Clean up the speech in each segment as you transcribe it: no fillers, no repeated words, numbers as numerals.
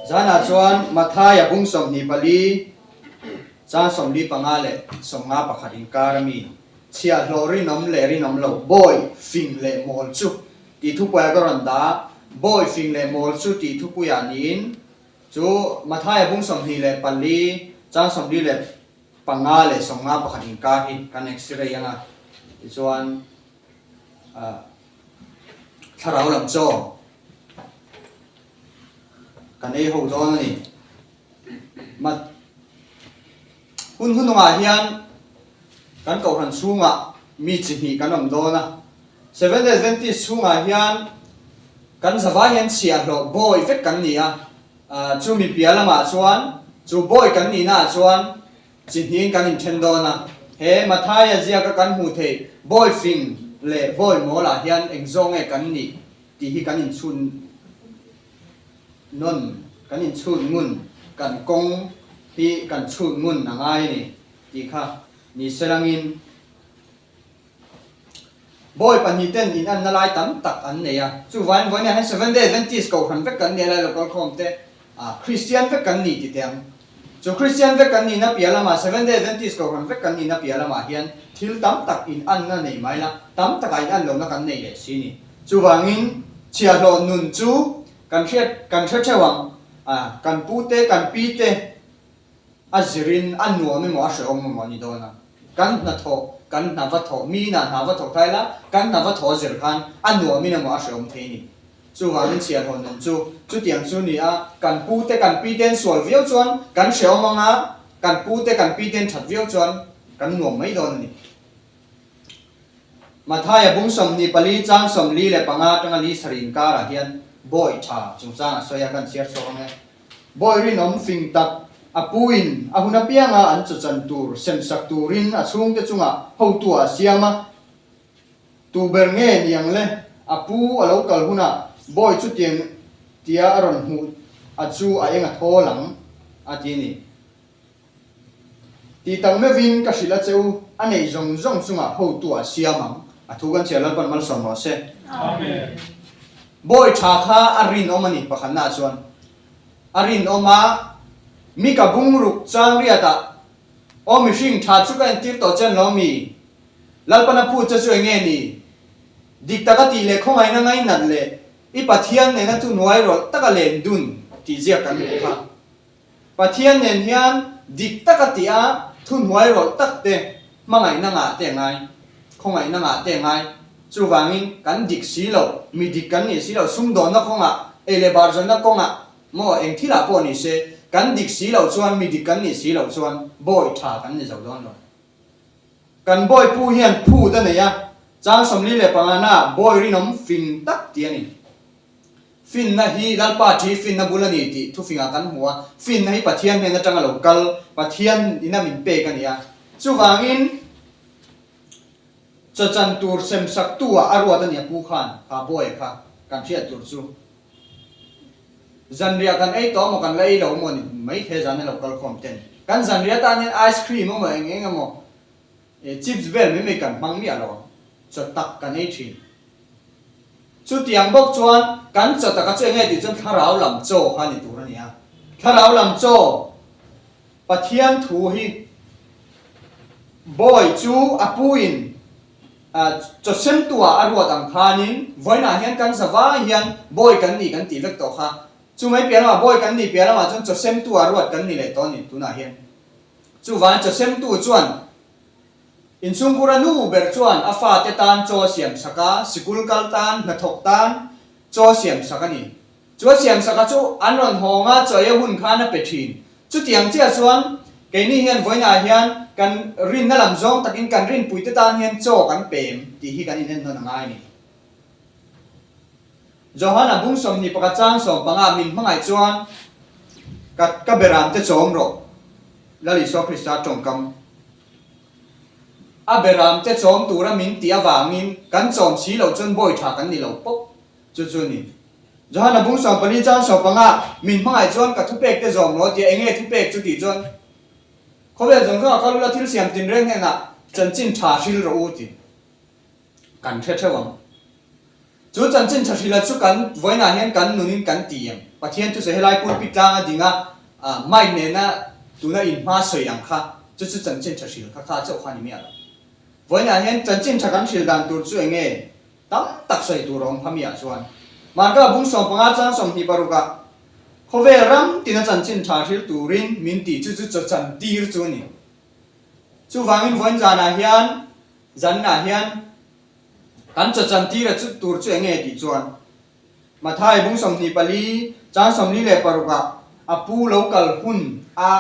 Zanah chuan Mathaia bung 24, chang 45 leh 51 inkar a mi, chhiahhlawh rinawm leh rinawm lo, bawi fing leh mawl chu tih thupuiah ka rawn dah a, bawi fing leh mawl chu tih thupuiah niin chu Mathaia bung 24, chang 45 leh 51 inkar hi kan x-ray ang a, tichuan thlarau lam chaw kan ei ho dawn a ni. Mat hun hunungah hian kan kohhran chhungah mi chi hnih kan awm dawn a. Seventh Day Adventist chhungah hian kan zavai hian chhiahhlawh bawi vek kan ni a. Chumi piah lamah chuan chu bawi kan nihnaah chuan Chi hniin kan inthen dawn a, he Mathaia ziaka kan hmuh theih bawi fing leh bawi mawlah hian eng zawng nge kan nih tih hi kan inchhun nawn, kan inchhun ngun, kan kawng hi kan chhun ngun a ngai a ni tih kha ni selangin Bawi pahnihten inanna lai tam tak an nei a, chuvain vawiinah hian Seventh Day Adventist kohhran vek kan nia lai local khawm te ah Kristian vek kan ni ti teh ang. Chu Kristian vek kan nihna piah lamah Seventh Day Adventist kohhran vek kan nihna piah lamah hian thil tam tak inanna nei mai la, tam takah inan lohna kan nei leh si ni. Chuvangin chhiahhlawh nun chu kan hriat kan hre theuh ang, kan pute kan pite, A zirin a nuam emaw a hrehawm emaw a ni dawn a, kan hnathawh, kan hna va thawh, mi inah hna va thawk thai la, kan hna va thawh a zir khan a nuamin emaw a hrehawm thei a ni. Chuvangin chhiarhawn nun chu chutiang chu ni a, kan pute kan pite an sual viau chuan kan hrehawm ang a, kan pute kan pite an that viau chuan kan nuam mai dawn a ni. Mathaia bung 24 chang 45 atanga li sarih inkarah hian bawi tha chungchang a sawi a, kan chhiar chhuak ang e. Bawi rinawm fing tak a puin a hun apianga an chawchan tur semsak turin a chhungte chungah hotu a siam a, tu ber nge ni ang le? A pu a lo kal hunah bawi chutiang tia a rawn hmuh a chu a eng a thawl ang, a ti a ni. Ti tak meuhin ka hrilh a che u, a neih zawng zawng chungah hotu a siam ang. A thu kan chhiar Lalpan malsawm rawh se. Amen. Bawi tha kha a rinawm a ni pakhatnaah chuan. A rinawm a, mi ka bungruk chang riatah, Aw mihring tha chu ka entir tawh che an lo mi? Lalpan a phut che chu eng nge ni? Dik taka tih leh khawngaihna ngainat leh i Pathian nena thuhnuai rawlh taka len dun tih ziak kan hmuh kha. Pathian nen hian dik taka tih a thuhnuai rawlh tak te, hmangaihna ngah te a ngai, khawngaihna ngah te a ngai. Chuvangin kan dik si lo, mi dik kan nih si lo, sumdawnna kawngah, ei leh bar zawnna kawngah maw eng thilah pawh ni se, kan dik si loh chuan, mi dik kan nih si loh chuan bawi tha kan ni zo dawn lo. Kan bawi pu hian phut a nei a, chang 45 naah bawi rinawm fing tak tih a ni. Finna hi Lalpa ṭhi finna bul a ni tih thufingah kan hmu a, finna hi Pathian hnen aṭanga lo kal, Pathian ina min pek a ni a. Chuvangin, chawchan tur semsaktu-ah a ruat a ni a pu khan, kha Bawia kha kan hriat tur chu. Zanriah kan ei tawh emaw kan la ei lo emaw ni mai the zan a lo kal khawm ten. Kan zanriah tan hian ice cream emaw eng eng emaw, chips vel mai mai kan hmang miah lo ang, chaw tak kan ei ṭhin. Chutiang bawk chuan kan chaw taka chu enge tih chuan thlarau lam chaw kha ni tur a ni a. Thlarau lam chaw, Pathian thu hi bawi chu a puin chaw semtuah a ruat ang khanin vawiinah hian kan zavai hian bawi kan ni kan tih vek tawh kha. Chumai piah lamah bawi kan nih piah lamah chuan chaw semtuah ruat kan ni leh tawh a ni tunah hian. Chuvangin chaw semtu chuan Inchhungkura nu ber chuan a fate tan chaw a siam sak a, sikul kal tan, hnathawk tan chaw a siam sak a ni. Chu a siam sak a chu an rawn hawng a, chaw ei hun khan a pe thin. Chutiang chiah chuan keini hian vawiinah hian kan rinna lam zawng takin kan rinpuite tan hian chaw kan pem tih hi kan inennawn a ngai a ni. Johana bung 21 chang 15 min hmangaih chuan ka ka beramte chawm rawh, Lal Isua Krista tawngkam. A beramte chawm tura min tih avangin kan chawm si loh chuan bawi tha kan ni lo pawp chu chu a ni. Johana bung 14 chang 15 min hmangaih chuan ka thupek te zawm rawh tia enge thupek chu tih chuan khawvel zawng zawngah kal ula thil siam tinreng hnenah chanchin tha hril rawh u tih kan hre theuh ang. Chu chanchin tha hrila chu kan vawiinah hian kan nunin kan ti em? Pathian thusawi helai pulpit tlanga dinga mic nena tuna inhma sawi ang kha chu chu chanchin tha hril kha kha chauh kha ni miah lo. Vawiinah hian chanchin tha kan hril dan tur chu eng nge? Tam tak sawi tur a awm kha miah chuan. Marka bung 15 chang 26 ah khawvel ram tina chanchin tha hril turin min tih chu chu chaw chantir chu a ni. Chuvangin vawiin zanah hian zanah hian Kan chawchantira chu tur chu enge tih chuan Mathai bung 24 chang 46 ah a pu lo kal hun a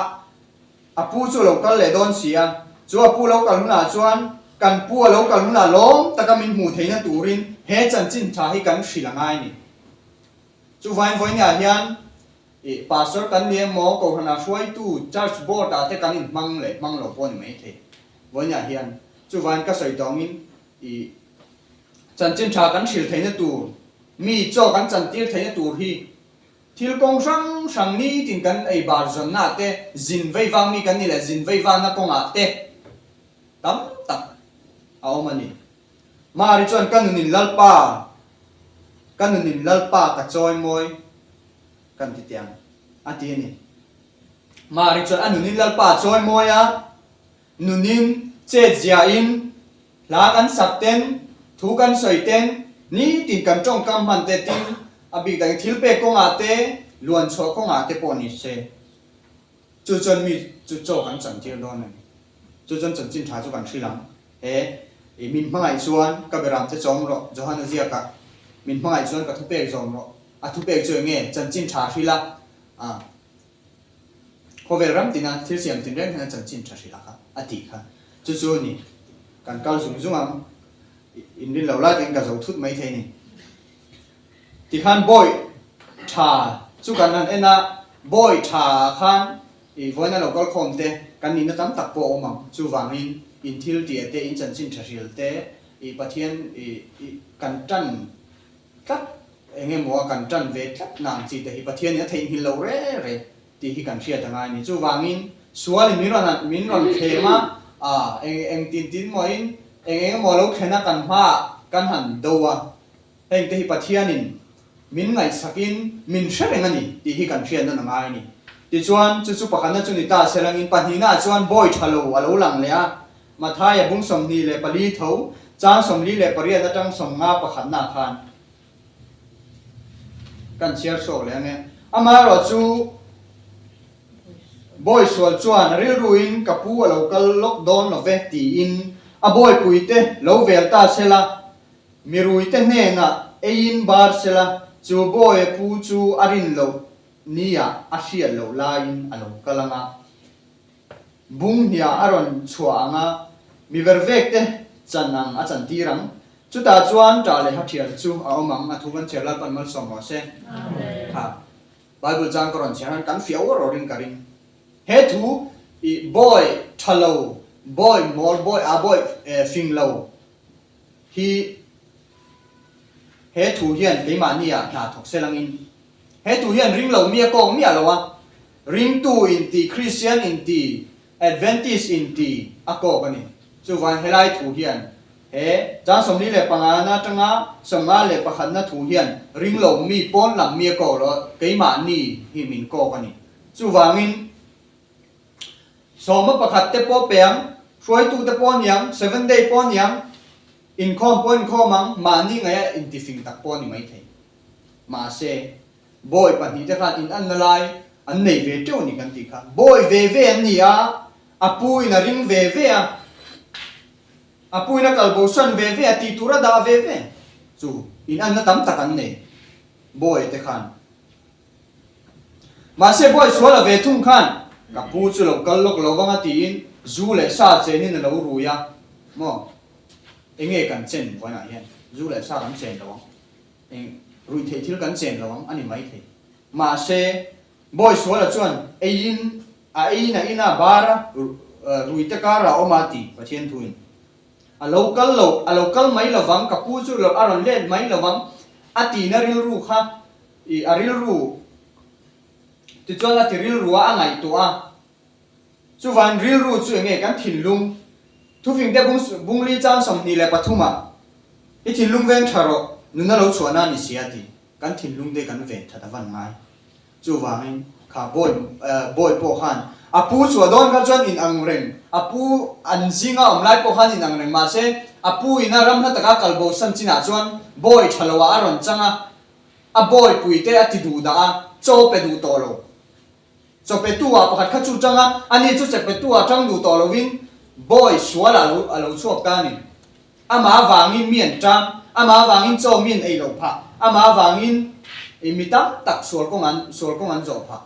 a pu chu a lo kal leh dawn si a, chu a pu lo kal hunah chuan kan pu a lo kal hunah lawm taka min hmuh theihna turin he chanchin tha hi kan hrilh a ngai a ni. Chuvain vawinia hian ih pastor kan ni emaw kohhranah hruaitu church board ah te kan inhmang leh hmang lo pawh a ni maithei vawinia hian chuvain ka sawi tawngin Ih, chanchin tha kan hrilh theihna tur, mi chaw kan chantir theihna tur hi thil kawng hrang hrang nitin kan ei bar zawnna te, zin vei vang mi kan ni leh zin vei vangna kawngah te tam tak a awm a ni. Mari chuan ka nunin Lalpa, ka nunin Lalpa ka chawimawi kan ti teh ang a ti a ni. Mari chuan a nunin Lalpa a chawimawi a, Nunin, chetziain, hla kan sak ten, thu kan sawi ten, nitin kan tawngkam hman te tin, a bik dangin thil pek kawngah te, luan chhuah kawngah te pawh ni se. Chu chuan mi chu chaw kan chantir dawn a ni. Chu chuan chanchin tha chu kan hrilh ang. He i min hmangaih chuan ka beram te chawm rawh, Johana ziakah, Min hmangaih chuan ka thupek zawm rawh. A thupek chu eng nge? Chanchin tha hrilh a, a. Khawvel ram tina thil siam tin reng hian a chanchin tha hrilh a kha a tih kha chu chu a ni. Kan kal zung zung ang, inrin lo lai takin ka zo thut mai thei a ni. Tikhan bawi tha chu kan han en a, bawi tha ah khan i vawiin a lo kal khawm te kan nihna tam tak pawh a awm ang. Chuvangin in thil tih te, in chanchin tha hrilh te, i Pathian i kan tan tlat, eng emaw a kan tan ve tlat na ang chi te hi Pathian in a theihnghilh lo re re tih hi kan hriat a ngai a ni. Chuvangin sualin min rawn min rawn thlem a, ah eng eng tin tin maw in eng eng emaw lo thlen a kan hmaah kan han do a, heng te hi Pathianin min ngaihsakin min hre reng a ni tih hi kan hriat nawn a ngai a ni. Tichuan chu chu pakhatna chu ni ta se langin pahnihnaah chuan bawi tha lo a lo lang leh a, Mathaia bung 24 tho, chang 48 atang 50 pakhatna khan kan chhiar chhuak leh ange. Amaherawh chu bawi sual chuan rilruin ka pu a lo kal lawk dawn lo ve tiin a bawipuite lo vel ta sela, miruite hnenah eiin bar sela, chu bawi a pu chu a rin loh nia a hriat loh laiin a lo kal anga. Bung hniah a rawn chhuah ang a, mi ver vek te chan ang a chan tir ang. Chutah chuan ṭah leh hathial chu a awm ang, a thu kan chhiar Lalpan malsawm rawh se. Kha Bible chang ka rawn chhiar han kan fiah uar uarin ka ring. He thu i bawi ṭha lo, bawi mawl, bawi aa bawi fing lo hi he thu hian keimahni ah hna thawk se langin He tu hian ring lo mi a kawk miah lo a, ringtu inti, Kristian inti, Adventist inti a kawk a ni. Chuvangin helai thu hian he chang 45 na atanga 51 na thu hian ring lo mi pawn lam mi a kawk lo a, keimahni hi min kawk a ni. Chuvangin sawma pakhat te pawh pe ang, hruaitu te pawh a niang, Seventh Day pawh a niang, inkhawm pawh inkhawm ang, mahni ngaih a intifing tak pawh a ni maithei. Mahse, bawi pahnihte khan in anna lai an nei ve teuh a ni kan tih kha. Bawi ve ve an ni a, a pu in a ring ve ve a, a pu in a kal bosan ve ve a, tih tur a dah ve ve. Chu in anna tam tak an nei bawi te khan. Mahse, bawi sual a ve thung khan ka pu chu lo kal lawk lo vang a tiin zu leh sa chenin a lo rui a, maw? Enge kan chen vawiinah hian zu leh sa kan chen lo ang. Eng ruih theih thil kan chen lo ang a ni maithei. Mahse, bawi suala chuan eiin a eiin a ina bar a, ruite karah a awm a ti Pathian thuin. A lo kal lo, a lo kal mai lovang, ka pu chu a rawn let mai lovang a tihna rilru kha i a rilru tichuan a ti rilru a, a ngaihtuah a. Chuvan rilru chu enge kan thinlung? Thufingte bung bungli chang 23 ah, I thinlung veng tha rawh. Nuna lo chhuahna a ni si a ti. Kan thinlung te kan ven that a van ngai. Chuvangin kha bawi bawi pawh khan a pu chhuah dawn kha chuan in ang reng, a pu an zinga awm lai pawh khan in ang reng mahse a pu ina ram hla taka kal bo san chinah chuan bawi tha lo ah a rawn chang a, a bawi pui te a ti duh dah a, chaw pe duh tawh lo. Chaw petu ah pakhat kha chu tang a, ani chu che petu ah tang duh tawh lovin bawi sual ah a lo chhuak ta a ni. Amah avangin mi an tang, amah avangin chaw mi an ei loh phah, amah avangin mi tam tak sual kawng an sual kawng an zawh phah,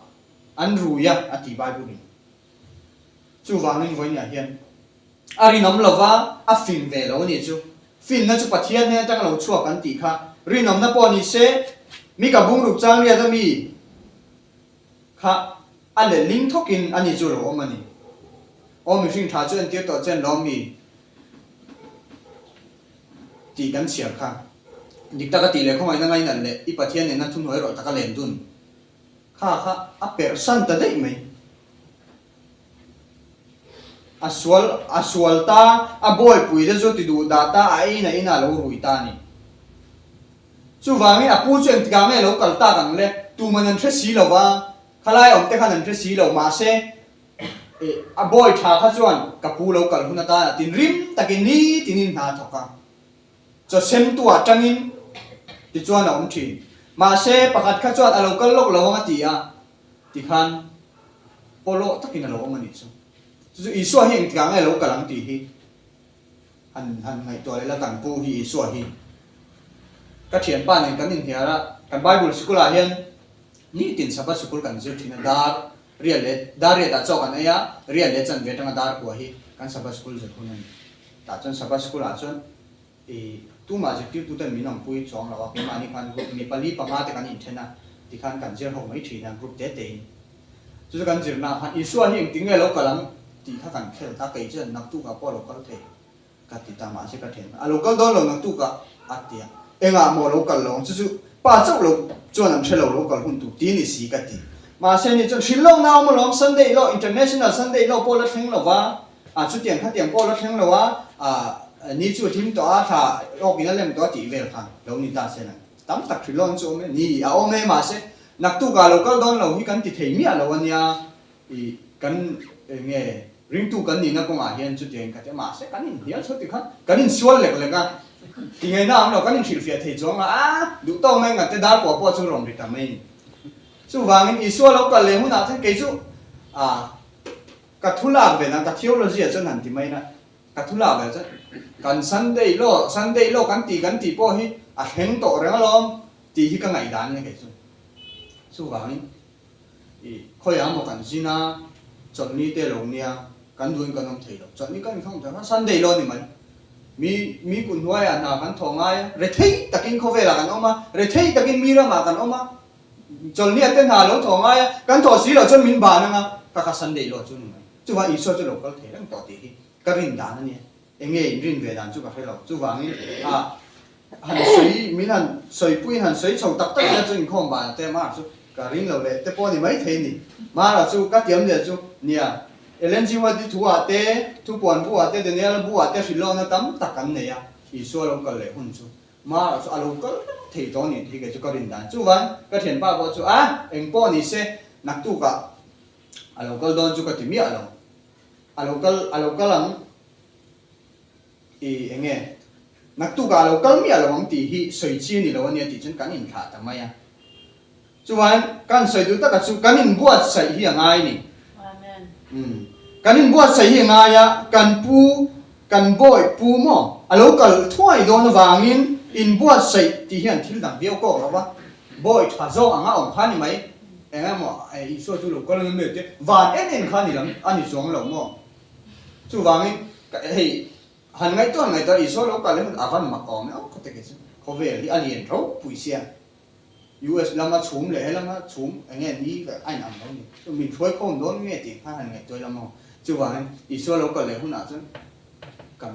an rui a, a ti Bible in. Chuvangin vawiinah hian a rinawm lova a fing ve lo a nih chu. Finna chu Pathian hnen atanga lo chhuak an tih kha rinawmna pawh ni se, mi ka bungruk chang riat a mi kha a letling thawkin a ni chu lo awm a ni. Aw mihring tha chu entir tawh chen lawm mi tih kan chhiar kha. Dik taka tih leh khawngaihna ngainat leh i Pathian nena thuhnuai rawh taka len dun kha kha a perh san ta daih mai. A sual a sual ta, a bawipui te chu ti duh dah ta, a eina ina a lo rui ta a ni. Chuvangin a pu chu engtikah nge lo kal tak ang le? Tuman an hre si lo va, khalai awm te khan an hre si lo. Mahse, eh, a bawi tha kha chuan ka pu lo kal hun atan a tinrim takin nitinin hna a thawk a. Chaw semtuah tangin tichuan a awm thin. Mahse, pakhat kha chuan a lo kal lawk lo ang a ti a, tikhan pawlawh takin a lo awm a nih chu. Chu chu Isua hi engtikah nge lo kal ang tih hi. Han han ngaihtuah leh la kan pu hi Isua hi ka thianpa nen kan inhnial a, kan Bible sikul ah hian nitin Sabbath sikul kan zir thin a, dar riat leh dar riat ah chaw kan ei a, riat leh chanve atanga dar kua hi kan Sabbath sikul zir hun a ni. Tah chuan Sabbath sikul ah chuan i tumah zirtirtu ten min awmpui chuang lo a, keimahni khan group mi pali panga te kan inthen a, tikhan kan zir ho mai thin a group te te in. Chu chu kan zirna ah khan Isua hi engtin nge lo kal ang tih kha kan khel ta, kei chuan naktuk ah pawh a lo kal thei ka ti ta, mahse ka then a lo kal dawn lo naktuk ah a ti a, engah maw a lo kal lo ang chu chu pa chauh lo chuan an hre lo lo kal hun tur ti ni si ka ti. Mahse ni chuan hrilh lawk na awm alawm Sunday law International Sunday law pawh la thleng lo va, a chutiang khatiang pawh la thleng lo a, a ni chu a thim tawh a thla awk in a lem tawh a tih vel khan lo ni ta se lang. Tam tak hrilh lawn chu awm e, ni a awm e mahse naktukah lo kal dawn lo hi kan ti thei miah lo ania i kan eng nge ringtu kan nihna kawngah hian chutiang ka ti a mahse kan inhnial chho tikhan kan insual lek lek a ti ngaihna awm lo kan inhrilhfiah thei chuang lo a duh tawk mai ngate dar pawh pawh chu rawn ri ta mai a ni. Chuvangin Isua lo kal leh hunah chuan kei chu a ka thu lak ve nang ka theology ah chuan han ti mai na. Ka thu lak ve chuan kan Sunday law, Sunday law kan tih kan tih pawh hi a thleng tawh reng alawm tih hi ka ngaihdan a ni kei chu. Chuvangin i khawiah maw kan zin a, chawlhni te lo nia, kan duhin kan awm thei lo. Chawlhni kan inkhawm thei lo, Sunday law a ni mai. Mi mi kut hnuaiah hna kan thawh ngai a, rethei takin khawvelah kan awm a, rethei takin mi ramah kan awm a, chawlhnia te hna lo thawh ngai a, kan thawh si loh chuan min ban ang a, ka kha Sunday law chu a ni mai. Chuvang Isua chu lo kal thei reng tawh tih hi ka rin dan a nia. Eng nge in rin ve dan chu ka hre lo. Chuvangin ah han sawi min han sawipuiin han sawi chho tak tak ila chu inkhawm ban te Mara chu ka ring lo leh te pawh a ni mai thei a ni. Mara chu ka tiam leh chu nia Ellen G. White-i thu ah te, thupuan bu ah te, Daniel-a bu ah te hrilhlawkna tam tak an nei a, Isua lo kal leh hun chu Mara chu a lo kal reng thei tawh a ni tih hi kei chu ka rin dan. Chuvang ka thianpa pawh chu a eng pawh ni se naktukah A lo kal dawn chu ka ti miah lo. A lo kal, a lo kal ang i eng nge? Naktukah a lo kal miah lo ang tih hi sawi chi a ni lo a nia tih chuan kan inthlah ta mai a. Chuan kan sawi duh taka chu kan inbuatsaih hi a ngai ni. Umm kan inbuatsaih hi a ngai a, kan pu, kan bawi pu maw a lo kal thuai dawn avangin inbuatsaih tih hian thil dang viau kawk lo va. Bawi tha zawk anga awm kha ni mai. Eng emaw Isua chu lo kal ang em te van en en kha ni lam a ni chuang lo maw? Chuvangin hei han ngaihtuah han ngaihtuah Isua lo kal hian a van mak awm e aw ka ti kei chu. Khawvel hi a lian ropui sia. US lama chhum leh helama chhum eng nge ni a inang lo ni. Chu min hruai khawm dawn nge tih kha han ngaihtuah ila maw? Chuvangin Isua lo kal leh hunah chuan kan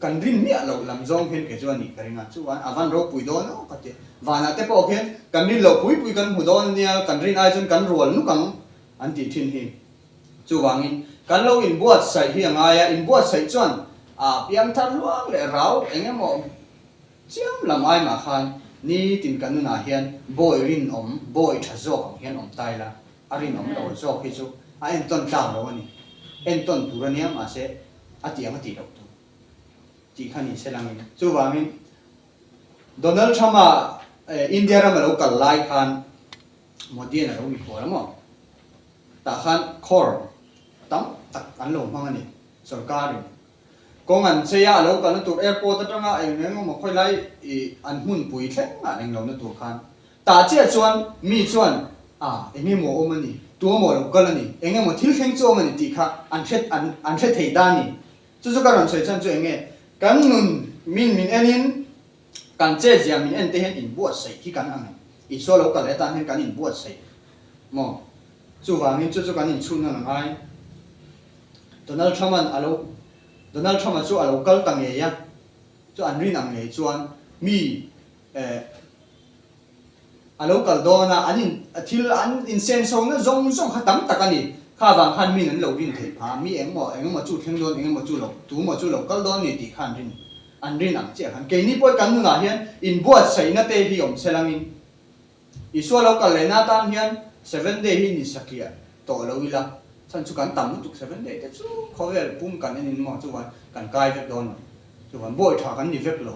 Kan rin miah loh lam zawng hian kei chu a nih ka ring a, chuan a van ropui dawn aw ka ti. Vanah te pawh khian kan rin loh pui pui kan hmu dawn a nia, kan rin ai chuan kan rual nuk ang an tih thin hi. Chuvangin kan lo inbuatsaih hi a ngai a, inbuatsaih chuan a piangthar hluang leh rau eng emaw. Chiam lam ai mah khan nitin kan nunah hian bawi rinawm, bawi tha zawk ang hian awm ta ila, a rinawm lo zawk hi chu a entawn tlak lo a ni. Entawn tur a nia mahse a tih ang a tih loh tur tih kha ni se langin. Chuvangin Donald Trump-a India rama lo kal lai khan Modi-a'n a lo mikhual a maw? Tah khan khawr tam tak an lo hmang a ni sorkarin. Kawng an chei a, a lo kalna tur airport atanga eng eng emaw khawi lai ih an hmunpui thleng ah eng lohna tur khan tah chiah chuan mi chuan ah eng emaw awm a ni, tu emaw lo kal a ni, eng emaw thil thleng chu awm a ni tih kha an hre an an hre thei ta a ni. Chu chu ka rawn sawi chhan chu eng nge kan nun min min en in kan chet zia min en te hian inbuatsaih hi kan ang em? Isua lo kal leh atan hian kan inbuatsaih maw? Chuvangin chu chu kan inchhunna a ngai. Donald Trump-a'n a lo Donald Trump-a chu a lo kal ta ngei a, chu an rin ang ngei chuan mi eh a lo kal dawn a, an in thil an insenso-na zawng zawng kha tam tak a ni. Kha vang khan min an lo rin theih phah a, mi engmaw engemaw chu thleng dawn engemaw chu lo tumaw chu lo kal dawn ni tih kha an rin an rin ang chiah khan keini pawh kan nunah hian inbuatsaihna te hi awm selangin Isua lo kal lehna atan hian Seven Day hi ni satliah tawh lo ila, chhan chu kan tam lutuk Seven Day te chu khawvel pum kan en in maw chuan kan kai vek dawn lo, chuan bawi tha kan ni vek lo.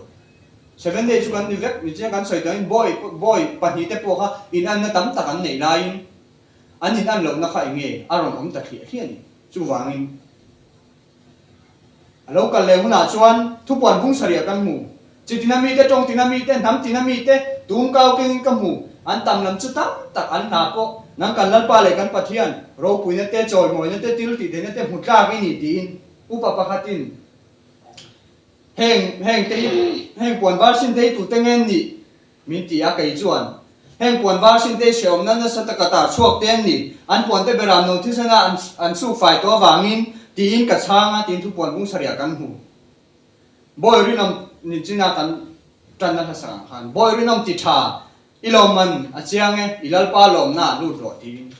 Seven Day chu kan ni vek, ni chiang kan sawi tawhin bawi bawi pahnih te pawh kha inanna tam tak an neih laiin an inan lohna kha eng nge a rawn awm ta thliah thliah a ni. Chuvangin. A lo kal leh hunah chuan thupuan bung sarih kan hmu. Chi tina mite, tawng tina mite, hnam tina mite, tum kau kengin ka hmu. An tam lam chu tam tak an hna pawh nang kan Lalpa leh kan Pathian ropuina te, chawimawina te, til tihtheihna te hmu tlak i ni tiin upa pakhatin heng heng te hi heng puan var sin te hi tute nge an nih? Min ti a, kei chuan, Heng puan var sin te hrehawmna nasa taka tar chhuak te an ni, an puan te beram no thisena an an chhuk fai tawh avangin, tiin ka chhang a, tiin thupuan bung sarih ah kan hmu. Bawi rinawm ni china kan tanna hlasak ang khan, Bawi rinawm ti tha, i lawmman a chiang e, i Lalpa lawmna ah lut rawh tiin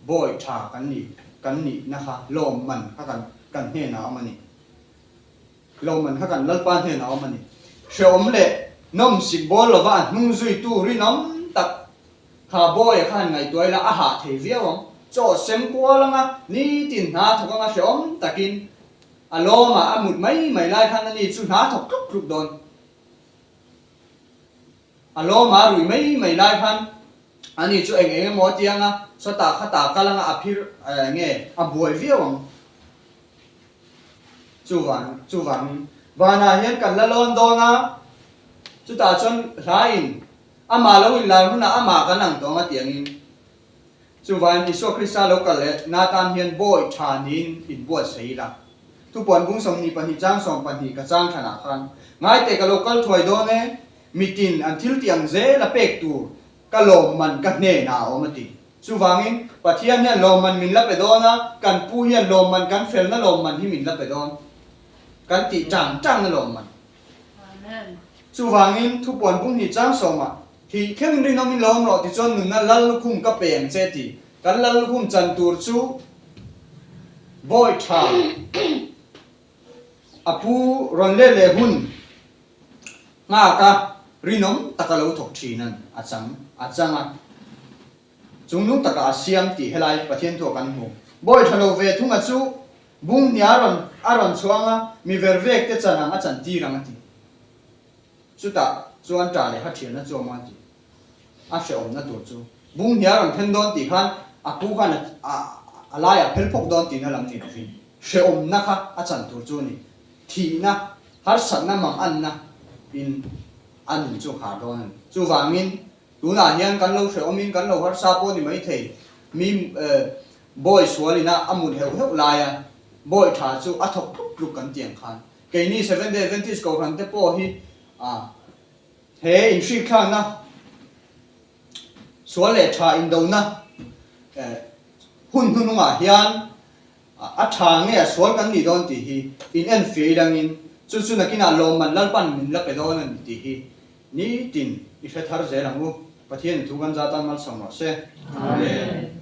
Bawi tha kan ni, kan nihna kha lawmman kha kan kan hnenah a awm a ni. Lawmman kha kan Lalpa hnenah a awm a ni. Hrehawm leh nawm sik bawl lova a hnung zuitu rinawm tak kha Bawia kha han ngaihtuah ila a hah thei viau ang. Chaw sem kual anga nitin hna thawk anga hrehawm takin a lawmah a mut mai mai lai khan ani chu hna thawk tluk tluk dawn. A lawmah a ruih mai mai lai khan ani chu eng eng emaw a ti anga sawtah khatah kal anga a phir eng nge a buai viau ang. Chuvang chuvangin vanah hian kan la lawn dawn a, chutah chuan hlain amah lo inlar hunah amah kan ang tawng a tih angin. Chuvangin Isua Krista lo kal leh na tan hian bawi tha niin inbuatsaih ila. Thupuan bung 22 chang 12 ka chang thanah khan, Ngaite ka lo kal thuai dawn e, mitin an thil tih ang zel a pek tur Ka lawmman ka hnenah a awm a ti. Chuvangin, Pathian hian lawmman min la pe dawn a, kan pu hian lawmman kan felna lawmman hi min la pe dawn. Kan tih tang tangna lawmman. Chuvangin, thupuan bung hnih chang sawmah, Thih thlengin rinawmin lawm rawh tichuan nunna lal lukhum ka pe ang che ti. Kan lal lukhum chan tur chu bawi tha a pu rawn let leh hun. Nghak a, rinawm taka lo thawk thin an a chang a chang a, chungnung taka a siam tih helai Pathian thu a kan hmu. Bawi tha lo ve thunga chu bung hnia a rawn a rawn chhuang a, mi ver vek te chan ang a chan tir ang a ti. Chutah chuan ṭah leh ha ṭhianna chu a awm a ti. A hrehawmna tur chu bung hnia a rawn then dawn tih khan a pu khan a a laiah phel phawk dawn tihna lam ni lovin hrehawmna kha a chan tur chu a ni. Thihna, harsatna mang anna in a nun chu har dawn a ni. Chuvangin, tunah hian kan lo hrehawmin kan lo harsa pawh ni mai thei. Mi bawi sual ina a mut heuh heuh laia bawi tha chu a thawk tluk tluk kan ti ang khan. Keini Seventh Day Adventist Kohhran te pawh hi he inhrikthlakna sual leh tha indona hun hnuhnungah hian A tha nge a sual kan nih dawn tih hi in en fiah ilangin chu chu nakinah lawmman Lalpan min la pe dawn a ni tih hi nitin i hre thar zel ang u. Pathian in thu kan za tan malsawm rawh se. Amen.